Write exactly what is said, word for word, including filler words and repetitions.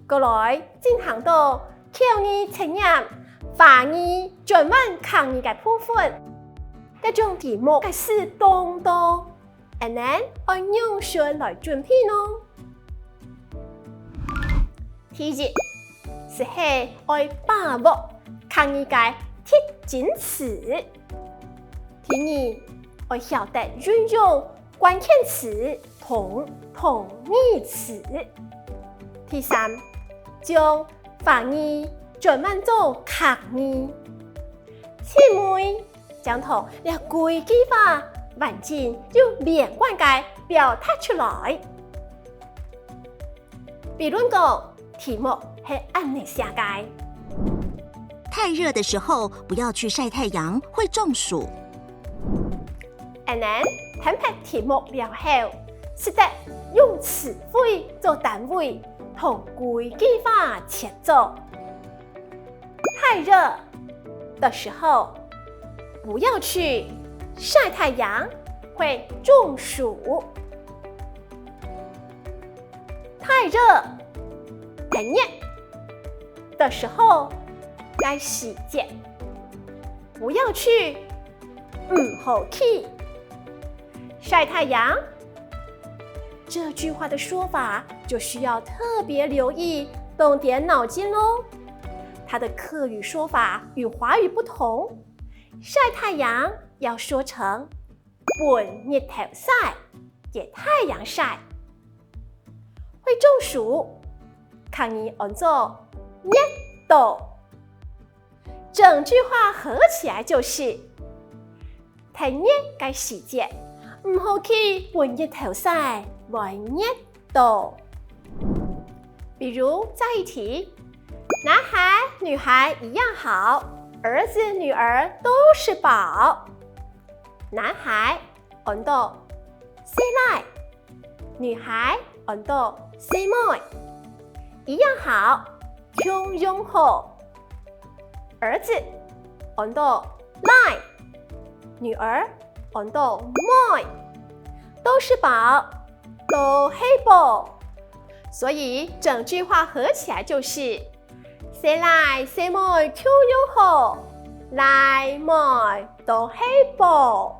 過來進行到口語測驗、華語轉換客語个部分。這種題目个字當多，𠊎等愛仰般來準備呢？第一，就係愛把握客語个特徵詞。第二，愛曉得運用關鍵詞同同義詞。第三，將華語轉換做客語。第四，將同這幾句話完整又連貫个表達出來。比論講，題目係恁呢寫个：太熱的時候不要去晒太陽，會中暑。恁呢，聽忒題目了後，識得用詞彙做單位，同幾句話接做。太熱的時候不要去晒太陽，會中暑。太熱，太熱的時候，該時節不要去，毋好去晒太陽。這句話的說法就需要特別留意，動點腦筋囉。它的客語說法與華語不同，晒太陽要說成分日頭曬，給太陽曬。會中暑，客語安做熱著。整句話合起來就是：太熱个時節，毋好去分日頭曬，會熱著。比如這一題，男孩女孩一樣好，兒子女兒都是寶。男孩安到細倈，女孩安到細妹，一樣好，共樣好。兒子安到倈，女兒安到妹，都是寶，都係寶。所以整句話合起來就是：細倈細妹共樣好，倈妹都係寶。